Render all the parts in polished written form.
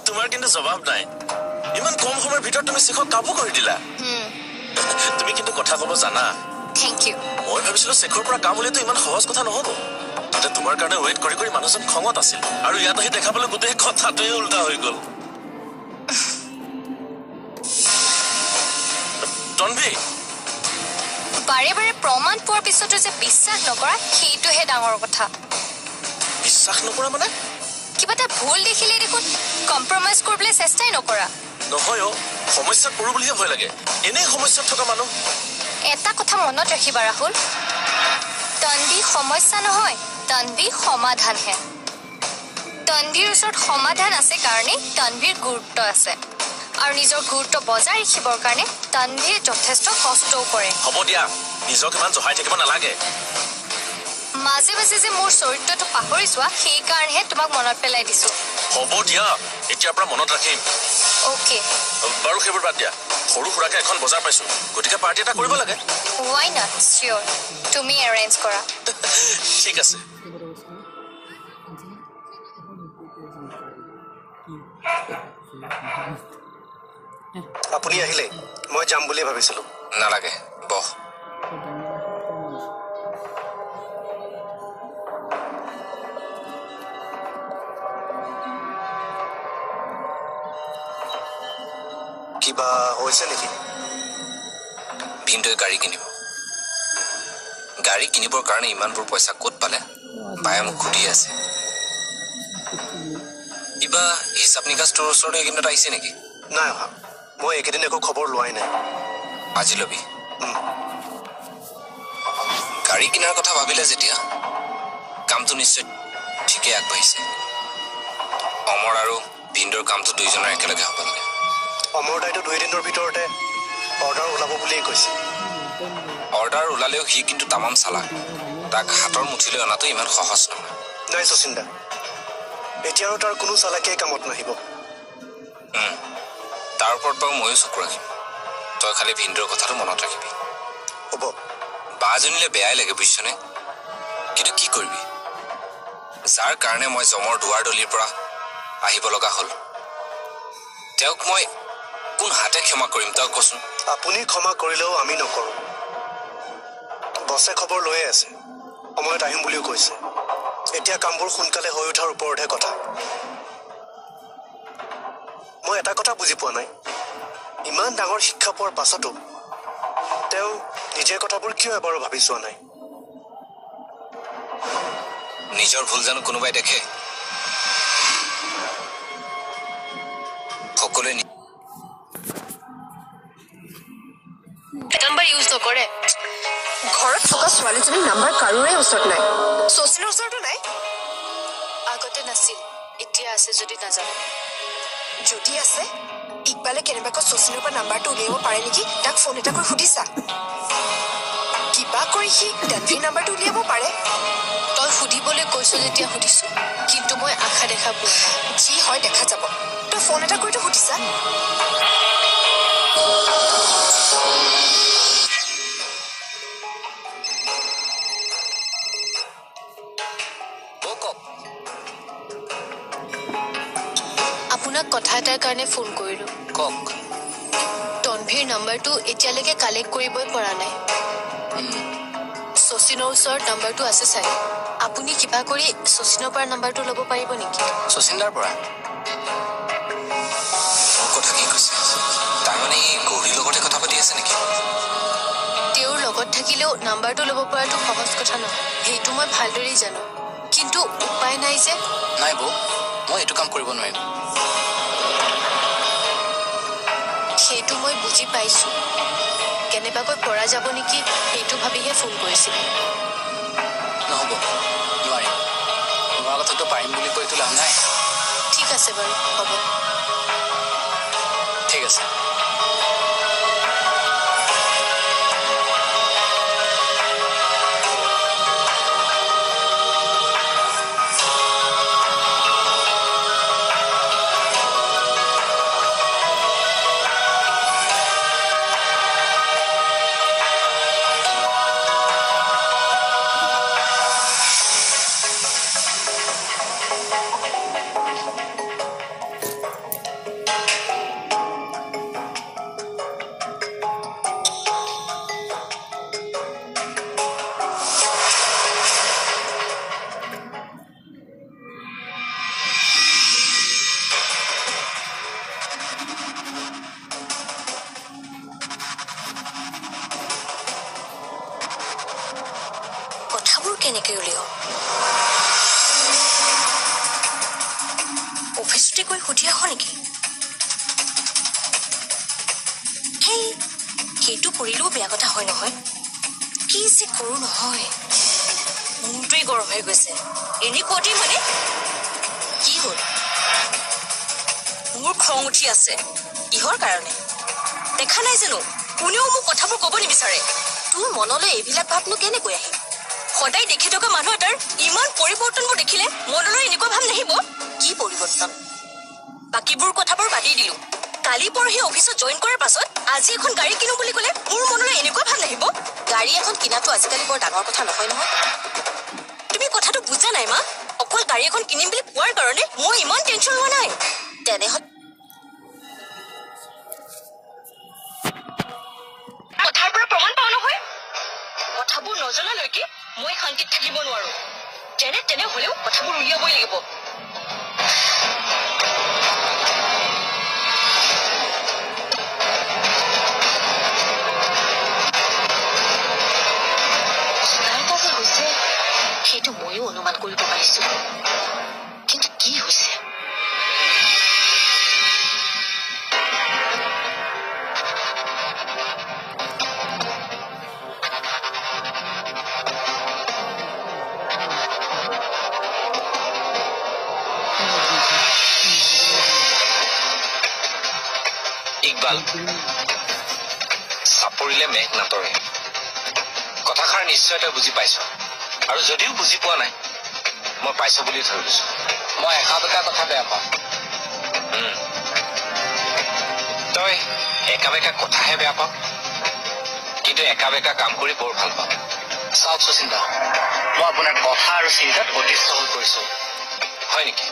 তোমাৰ কিন্তু জবাব নাই। ইমান কম সময়ৰ ভিতৰত তুমি শিখক কাবু কৰি দিলা। তুমি কিন্তু কথা ক'ব জানা। Thank you. মই ভাবিছিলো শেখৰ পৰা কাম উলিয়াটো ইমান সহজ কথা নহ'ব। তাতে তোমাৰ কাৰণে ৱেইট কৰি কৰি মানুহজন খঙত আছিল, আৰু ইয়াত আহি দেখা পালে গোটেই কথাটোৱে উল্টা হৈ গ'ল। তনভি, বাৰে বাৰে প্ৰমাণ পোৱাৰ পিছতো যে বিশ্বাস নকৰা, সেইটোহে ডাঙৰ কথা। বিশ্বাস নকৰা মানে? কিবা এটা ভুল দেখিলেই দেখোন কম্প্ৰমাইজ কৰিবলৈ চেষ্টাই নকৰা। নহয় অ, সমস্যাত পৰো বুলিহে ভয় লাগে। এনেই সমস্যাত থকা মানুহ। এটা কথা মনত ৰাখিবা ৰাহুল, তনভি সমস্যা নহয়, তনভি সমাধানহে। তনভিৰ ওচৰত সমাধান আছে কাৰণেই তনভিৰ গুৰুত্ব আছে, আৰু নিজৰ গুৰুত্ব বজাই ৰাখিবৰ কাৰণে তনভিয়ে যথেষ্ট কষ্টও কৰে। হ'ব দিয়া, নিজক ইমান জহাই থাকিব নালাগে। মাজে মাজে যে মোৰ চৰিত্ৰটো পাহৰি যোৱা, সেইকাৰণেহে তোমাক মনত পেলাই দিছো। হ'ব দিয়া, এতিয়াৰ পৰা মনত ৰাখিম। অ'কে। বাৰু সেইবোৰ বাদ দিয়া, সৰু সুৰাকে এখন বজাৰ পাইছো, গতিকে পাৰ্টি এটা কৰিব লাগে। Why not? চিয়'ৰ, তুমি এৰেঞ্জ কৰা। ঠিক আছে। আপুনি আহিলে মই যাম বুলিয়ে ভাবিছিলো। নালাগে, বহ। কিবা হৈছে নেকি? ভিনদেউৱে গাড়ী কিনিব। গাড়ী কিনিবৰ কাৰণে ইমানবোৰ পইচা ক'ত পালে বায়ে মোক সুধি আছে। কিবা হিচাপ নিকাচ তোৰ ওচৰলৈ এইকেইদিনত আহিছে নেকি? নাই অহা, মই এইকেইদিন একো খবৰ লোৱাই নাই। আজি ল'বি। গাড়ী কিনাৰ কথা ভাবিলে যেতিয়া কামটো নিশ্চয় ঠিকেই আগবাঢ়িছে। অমৰ আৰু ভিনদেউৰ কামটো দুইজনৰ একেলগে হ'ব লাগে। অমৰ দাইটো 2 দিনৰ ভিতৰতে অৰ্ডাৰ ওলাব বুলিয়েই কৈছে। অৰ্ডাৰ ওলালেও সি কিন্তু তামাম চালাক, তাক হাতৰ মুঠিলৈ অনাটো ইমান সহজ নহয়। নাই শচীন দা, এতিয়া আৰু তাৰ কোনো চালাকিয়ে কামত নাহিব। তাৰ ওপৰত বাৰু ময়ো চকু ৰাখিম, তই খালি ভিনদেউৰ কথাটো মনত ৰাখিবি। হ'ব। বাজনীলৈ বেয়াই লাগে বুজিছনে, কিন্তু কি কৰিবি, যাৰ কাৰণে মই জমৰ দুৱাৰদলিৰ পৰা আহিব লগা হ'ল, তেওঁক মই কোন হাতে ক্ষমা কৰিম তই কচোন? আপুনি ক্ষমা কৰিলেও আমি নকৰোঁ। বছে খবৰ লৈয়ে আছে, সময়ত আহিম বুলিও কৈছে। এতিয়া কামবোৰ সোনকালে হৈ উঠাৰ ওপৰতহে কথা। মই এটা কথা বুজি পোৱা নাই, ইমান ডাঙৰ শিক্ষা পোৱাৰ পাছতো তেওঁ নিজে কথাবোৰ কিয় এবাৰো ভাবি চোৱা নাই? নিজৰ ভুল জানো কোনোবাই দেখে? সকলোৱে নাম্বাৰ ইউজ নকৰে। ঘৰত থকা ছোৱালীজনীৰ নাম্বাৰ কাৰোৰে ওচৰত নাই, শচীনৰ ওচৰতো নাই। আগতে নাছিল, এতিয়া আছে যদি নাজানো। যদি আছে, ইকবালে কেনেবাকৈ শচীনৰ পৰা নাম্বাৰটো উলিয়াব পাৰে নেকি, তাক ফোন এটা কৰি সুধিছা। কিবা কৰি সি তনভিৰ নাম্বাৰটো উলিয়াব পাৰে। তই সুধিবলৈ কৈছ যেতিয়া সুধিছো, কিন্তু মই আশা দেখা পোৱা নাই। যি হয় দেখা যাব, তই ফোন এটা কৰিতো সুধিছা। আপোনাক কথা এটাৰ কাৰণে ফোন কৰিলো। কওক। তনভিৰ নাম্বাৰটো এতিয়ালৈকে কালেক্ট কৰিবই পৰা নাই। শচীনৰ ওচৰত নাম্বাৰটো আছে চাগে, আপুনি কিবা কৰি শচীনৰ পৰা নাম্বাৰটো ল'ব পাৰিব নেকি? শচীনদাৰ পৰা? মোৰ কথা কি কৈছে? তাৰমানে এই গৌৰীৰ লগতে কথা পাতি আছে নেকি? তেওঁৰ লগত থাকিলেও নাম্বাৰটো ল'ব পৰাটো সহজ কথা নহয়, সেইটো মই ভালদৰেই জানো, কিন্তু উপায় নাই যে। নাই বৌ, মই এইটো কাম কৰিব নোৱাৰিম। সেইটো মই বুজি পাইছো, কেনেবাকৈ পৰা যাব নেকি সেইটো ভাবিহে ফোন কৰিছিলো। নহ'ব, নোৱাৰিম। নোৱাৰা কথাটো পাৰিম বুলি কৈতো লাভ নাই। ঠিক আছে বাৰু, হ'ব। ঠিক আছে। যে কৰোঁ নহয়, মূৰটোৱেই গৰম হৈ গৈছে। এনেকুৱাতেই মানে কি হ'ল, মোৰ খং উঠি আছে। কিহৰ কাৰণে দেখা নাই জানো, কোনেও মোক কথাবোৰ ক'ব নিবিচাৰে। তোৰ মনলৈ এইবিলাক ভাৱনো কেনেকৈ আহিল? সদায় দেখি থকা মানুহ এটাৰ ইমান পৰিৱৰ্তনবোৰ দেখিলে মনলৈ এনেকুৱা ভাৱ নাহিব? কি পৰিৱৰ্তন? বাকীবোৰ কথাবোৰ বাদেই দিলো, কালি পৰহি অফিচত জইন কৰাৰ পাছত আজি এখন গাড়ী কিনো বুলি ক'লে মোৰ মনলৈ এনেকুৱা ভাৱ নাহিব? গাড়ী এখন কিনাটো আজিকালি বৰ ডাঙৰ কথা নহয় নহয়। তুমি কথাটো বুজা নাই মা। অকল গাড়ী এখন কিনিম বুলি কোৱাৰ কাৰণে মই ইমান টেনশ্যন লোৱা নাই। তেনেহ'লে কথাৰ পৰা প্ৰমাণ পাওঁ নহয়। কথাবোৰ নজনালৈকে মই শান্তিত থাকিব নোৱাৰো। যেনে তেনে হলেও কথাবোৰ উলিয়াবই লাগিব। কিবা এটা যে হৈছে সেইটো ময়ো অনুমান কৰিব পাৰিছো, কিন্তু কি হৈছে? ইকবাল, চাপৰিলে মেঘ নাতৰে। কথাষাৰ নিশ্চয় তই বুজি পাইছ, আৰু যদিও বুজি পোৱা নাই মই পাইছ বুলি ধৰি লৈছো। মই একা বেকা কথা বেয়া পাওঁ। তই একা বেকা কথাহে বেয়া পাওঁ, কিন্তু একা বেকা কাম কৰি বৰ ভাল পাওঁ। চাওক শচীন দা, মই আপোনাৰ কথা আৰু চিন্তাত অতিষ্ঠ হৈ পৰিছো। হয় নেকি?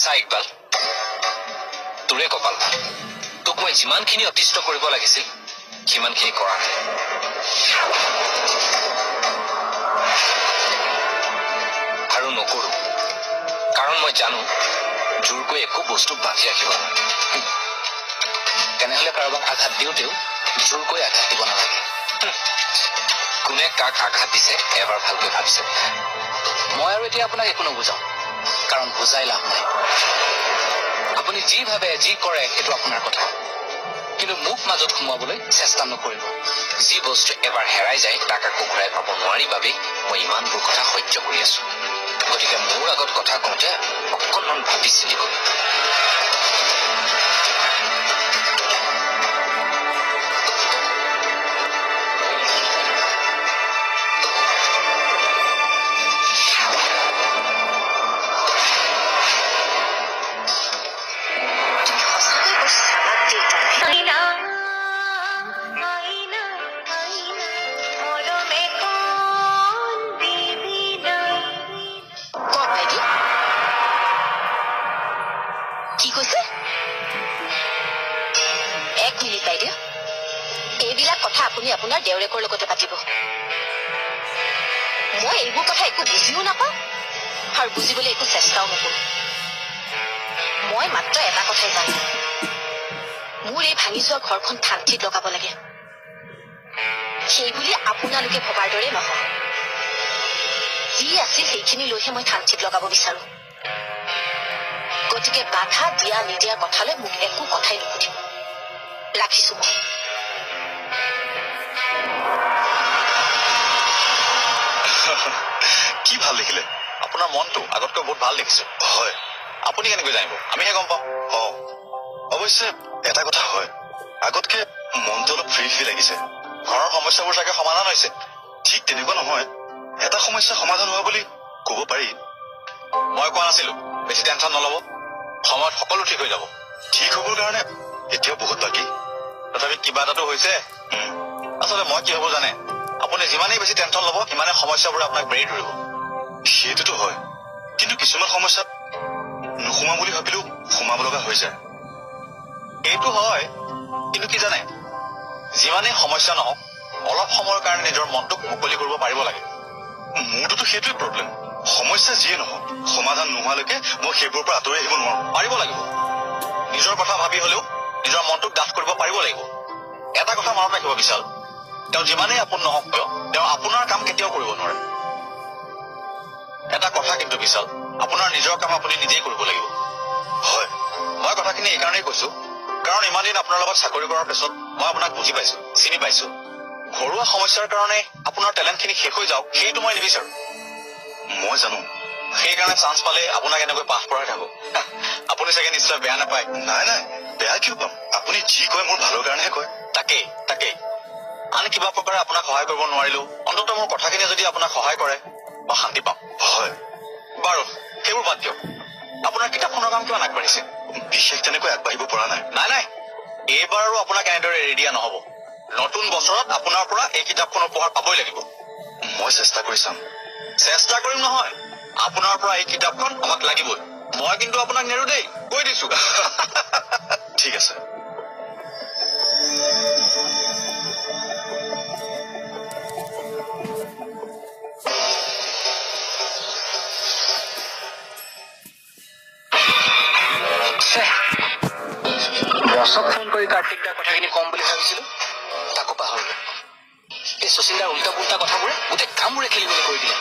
চা ইকবাল, তোৰে কপাল ভাল, তোক মই যিমানখিনি অতিষ্ঠ কৰিব লাগিছিল সিমানখিনি কৰা নাই। আৰু নকৰো, কাৰণ মই জানো জোৰকৈ একো বস্তু বান্ধি ৰাখিব নোৱাৰে। তেনেহলে কাৰোবাক আঘাত দিওঁতেও জোৰকৈ আঘাত দিব নালাগে। কোনে কাক আঘাত দিছে এবাৰ ভালকৈ ভাবিছে। মই আৰু এতিয়া আপোনাক একো নুবুজাওঁ, কাৰণ বুজাই লাভ নাই। আপুনি যি ভাবে যি কৰে সেইটো আপোনাৰ কথা, কিন্তু মোক মাজত সোমোৱাবলৈ চেষ্টা নকৰিব। যি বস্তু এবাৰ হেৰাই যায় তাক আকৌ ঘূৰাই পাব নোৱাৰি বাবেই মই ইমানবোৰ কথা সহ্য কৰি আছো। গতিকে মোৰ আগত কথা কওঁতে অকণমান ভাবি চিন্তি কবি। কি কৈছে? এক মিনিট বাইদেউ, এইবিলাক কথা আপুনি আপোনাৰ দেউৰেকৰ লগতে পাতিব। মই এইবোৰ কথা একো বুজিও নাপাওঁ আৰু বুজিবলৈ একো চেষ্টাও নকৰো। মই মাত্ৰ এটা কথাই জানো, মোৰ এই ভাঙি যোৱা ঘৰখন ঠান ঠিত লগাব লাগে। সেইবুলি আপোনালোকে ভবাৰ দৰে নহয়। যি আছিল সেইখিনি লৈহে মই ঠান ঠিত লগাব বিচাৰো। গতিকে বাধা দিয়া নিদিয়াৰ কথালৈ মোক একো কথাই নুসুধিব। ৰাখিছো মই। কি ভাল দেখিলে আপোনাৰ মনটো, আগতকৈ বহুত ভাল দেখিছো। হয়, আপুনি কেনেকৈ জানিব? আমিহে গম পাওঁ। অ, অৱশ্যে এটা কথা হয়, আগতকে মনটো অলপ ফ্ৰী ফ্ৰী লাগিছে। ঘৰৰ সমস্যাবোৰ চাগে সমাধান হৈছে। ঠিক তেনেকুৱা নহয়, এটা সমস্যা সমাধান হোৱা বুলি ক'ব পাৰি। মই কোৱা নাছিলো বেছি টেনশ্যন নল'ব, সময়ত সকলো ঠিক হৈ যাব। ঠিক হ'বৰ কাৰণে এতিয়াও বহুত বাকী। তথাপি কিবা এটাতো হৈছে। আচলতে মই কি হ'ব জানে, আপুনি যিমানেই বেছি টেনশ্যন ল'ব সিমানেই সমস্যাবোৰে আপোনাক বেৰি ধৰিব। সেইটোতো হয়, কিন্তু কিছুমান সমস্যাত নোসোমাম বুলি ভাবিলেও সোমাব লগা হৈ যায়। এইটো হয়, কিন্তু কি জানে, যিমানেই সমস্যা নহওক অলপ সময়ৰ কাৰণে নিজৰ মনটোক মুকলি কৰিব পাৰিব লাগে। মোৰটোতো সেইটোৱে প্ৰব্লেম। সমস্যা যিয়ে নহওক সমাধান নোহোৱালৈকে মই সেইবোৰৰ পৰা আঁতৰি আহিব নোৱাৰো। পাৰিব লাগিব, নিজৰ কথা ভাবি হলেও নিজৰ মনটোক ডাঠ কৰিব পাৰিব লাগিব। এটা কথা মনত ৰাখিব বিশাল, তেওঁ যিমানেই আপোন নহওক কিয় তেওঁ আপোনাৰ কাম কেতিয়াও কৰিব নোৱাৰে। এটা কথা কিন্তু বিশাল, আপোনাৰ নিজৰ কাম আপুনি নিজেই কৰিব লাগিব। হয়, মই কথাখিনি এইকাৰণেই কৈছো কাৰণ ইমান দিন আপোনাৰ লগত চাকৰি কৰাৰ পিছত মই আপোনাক বুজি পাইছো, চিনি পাইছো। ঘৰুৱা সমস্যাৰ কাৰণে আপোনাৰ টেলেণ্টখিনি শেষ হৈ যাওক সেইটো মই নিবিচাৰো। মই জানো, সেইকাৰণে চান্স পালে আপোনাক এনেকৈ পাঠ পঢ়াই থাকো। আপুনি চাগে নিশ্চয় বেয়া নাপায়। নাই নাই, বেয়া কিয় পাম? আপুনি যি কয় মোৰ ভালৰ কাৰণেহে কয়। তাকেই তাকেই, আন কিবা প্ৰকাৰে আপোনাক সহায় কৰিব নোৱাৰিলেও অন্ততঃ মোৰ কথাখিনিয়ে যদি আপোনাক সহায় কৰে মই শান্তি পাম। হয় বাৰু, সেইবোৰ বাদ দিয়ক। আপোনাৰ কিতাপখনৰ কাম কিমান আগবাঢ়িছে? বিশেষ তেনেকৈ আগবাঢ়িব পৰা নাই। নাই নাই, এইবাৰ আৰু আপোনাক এনেদৰে এৰি দিয়া নহ'ব। নতুন বছৰত আপোনাৰ পৰা এই কিতাপখন উপহাৰ পাবই লাগিব। মই চেষ্টা কৰি চাম। চেষ্টা কৰিম নহয়, আপোনাৰ পৰা এই কিতাপখন আমাক লাগিবই। মই কিন্তু আপোনাক নেৰো দেই, কৈ দিছো। ঠিক আছে। বছক ফোন কৰি কাৰ্তিক দাৰ কথাখিনি কম বুলি ভাবিছিলো, তাকো পাহৰিলো। এই শচীন দাৰ উল্টা পুল্টা কথাবোৰে গোটেই কামবোৰে খেলি মেলি কৰি দিলে।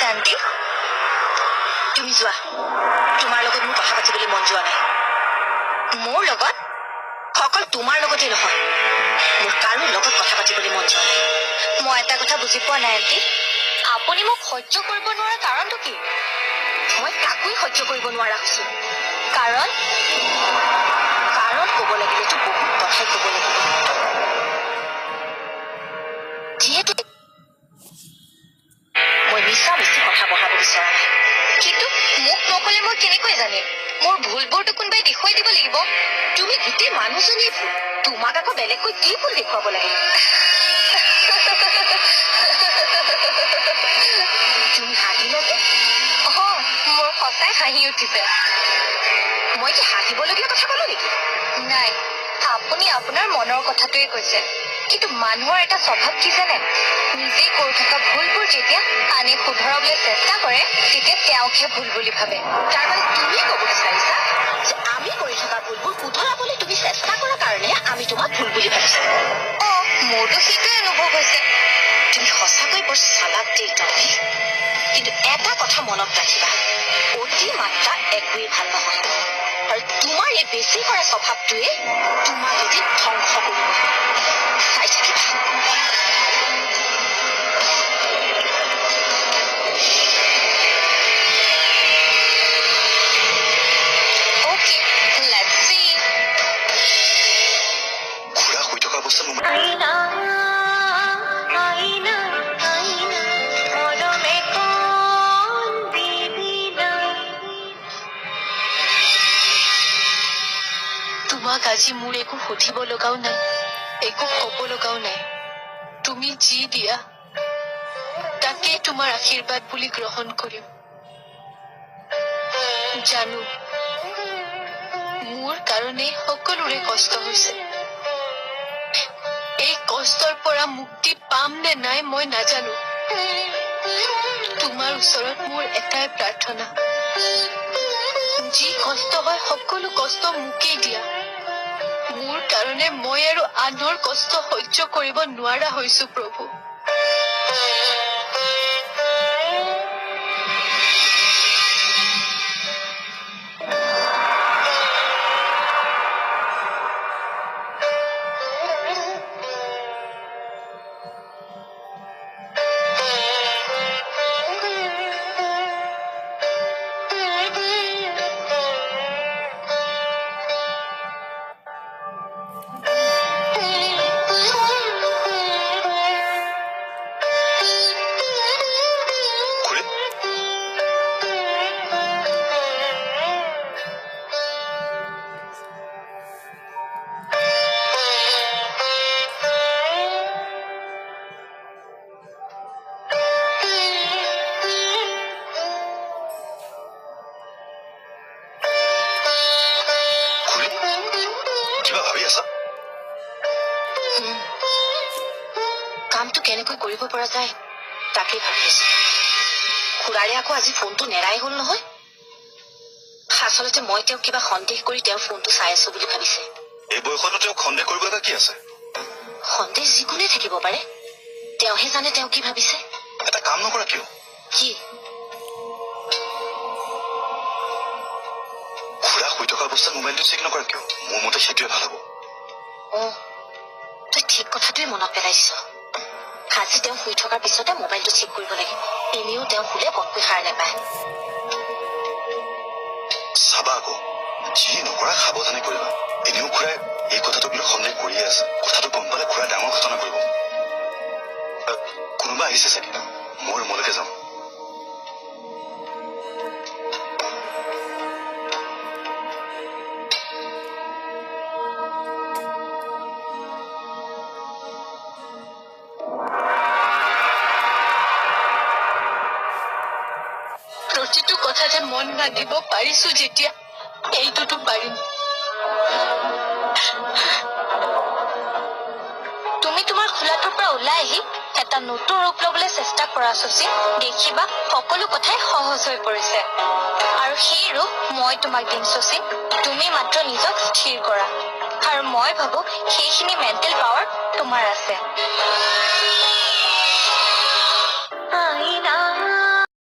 আণ্টি, তুমি যোৱা, তোমাৰ লগত মোৰ কথা পাতিবলৈ মন যোৱা নাই। মোৰ লগত? অকল তোমাৰ লগতে নহয়, মোৰ কাৰো লগত কথা পাতিবলৈ মন যোৱা নাই। মই এটা কথা বুজি পোৱা নাই আণ্টি, আপুনি মোক সহ্য কৰিব নোৱাৰা কাৰণটো কি? মই কাকোৱেই সহ্য কৰিব নোৱাৰা হৈছো। কাৰণ? কাৰণ ক'ব লাগিলেতো বহুত কথাই ক'ব লাগিব। যিহেতু মই মিছা মিছি কথা বঢ়াব বিচৰা নাই। কিন্তু মোক নকলে মই কেনেকৈ জানিম? মোৰ ভুলবোৰতো কোনোবাই দেখুৱাই দিব লাগিব। তুমি গোটেই মানুহজনীয়ে ভুল, তোমাক আকৌ বেলেগকৈ কি ভুল দেখুৱাব লাগে? তুমি হাঁহিলা যে? অ, মোৰ সঁচাই হাঁহি উঠিছে। মই কি হাঁহিবলগীয়া কথা ক'লো নেকি? নাই, আপুনি আপোনাৰ মনৰ কথাটোৱে কৈছে। কিন্তু মানুহৰ এটা স্বভাৱ কি জানে? নিজেই কৰি থকা ভুলবোৰ যেতিয়া আনে শুধৰাবলৈ চেষ্টা কৰে তেতিয়া তেওঁকহে ভুল বুলি ভাবে। তাৰমানে তুমি ক'ব বিচাৰিছা যে আমি কৰি থকা ভুলবোৰ শুধৰাবলৈ তুমি চেষ্টা কৰাৰ কাৰণেহে আমি তোমাক ভুল বুলি ভাবিছো? অ, মোৰতো সেইটোৱে অনুভৱ হৈছে। তুমি সঁচাকৈ বৰ চালাক দেই তনভি। কিন্তু এটা কথা মনত ৰাখিবা, অতি মাত্ৰা একোৱেই ভাল নহয়। আৰু তোমাৰ এই বেছি কৰা স্বভাৱটোৱে তোমাক এদিন ধ্বংস কৰিব। চাই থাকিবা। Okay, let's see. খুৰা শুই থকা অৱস্থাত মোৰ আইনা আইনা আইনা মৰমে কোন দিবিনা। তোমাক আজি মোৰ একো সুধিব লগাও নাই, একো ক'ব লগাও নাই। তুমি যি দিয়া তাকেই তোমাৰ আশীৰ্বাদ বুলি গ্ৰহণ কৰিম। জানো মোৰ কাৰণেই সকলোৰে কষ্ট হৈছে। এই কষ্টৰ পৰা মুক্তি পাম নে নাই মই নাজানো। তোমাৰ ওচৰত মোৰ এটাই প্ৰাৰ্থনা, যি কষ্ট হয় সকলো কষ্ট মোকেই দিয়া। মোৰ কাৰণে মই আৰু আনৰ কষ্ট সহ্য কৰিব নোৱাৰা হৈছো প্ৰভু। কেনেকৈ কৰিব পৰা যায় তাকেই ভাবি আছো। খুৰাৰে আকৌ আজি ফোনটো নেৰাই হ'ল নহয়। আচলতে মই তেওঁক কিবা সন্দেহ কৰি তেওঁৰ ফোনটো চাই আছো বুলি ভাবিছে। এই বয়সতো তেওঁক সন্দেহ কৰিব লগা কি আছে? সন্দেহ যিকোনোৱে থাকিব পাৰে, তেওঁহে জানে তেওঁ কি ভাবিছে। এটা কাম নকৰা কিয়? কি? খুৰা শুই থকা অৱস্থাত মোবাইলটো চেক নকৰা কিয়? মোৰ মতে সেইটোৱে ভাল হ'ব। অ, তই ঠিক কথাটোৱে মনত পেলাইছ। আজি তেওঁ শুই থকাৰ পিছতে মোবাইলটো চেক কৰিব লাগিব। এনেও তেওঁ শুলে পটকৈ সাৰ নাপায়। চাবা আকৌ, যি নকৰা সাৱধানে কৰিবা। এনেও খুৰাই এই কথাটোক লৈ সন্দেহ কৰিয়ে আছে। কথাটো গম পালে খুৰাই ডাঙৰ ঘটনা কৰিব। কোনোবা আহিছে চাগে, মই ৰুমলৈকে যাওঁ। প্ৰতিটো কথাতে মন বান্ধিব পাৰিছো যেতিয়া এইটোতো পাৰিম। তুমি তোমাৰ খোলাটোৰ পৰা ওলাই আহি এটা নতুন ৰূপ লবলৈ চেষ্টা কৰা শচীন, দেখিবা সকলো কথাই সহজ হৈ পৰিছে। আৰু সেই ৰূপ মই তোমাক দিম শচীন, তুমি মাত্ৰ নিজক স্থিৰ কৰা। আৰু মই ভাবো সেইখিনি মেণ্টেল পাৱাৰ তোমাৰ আছে।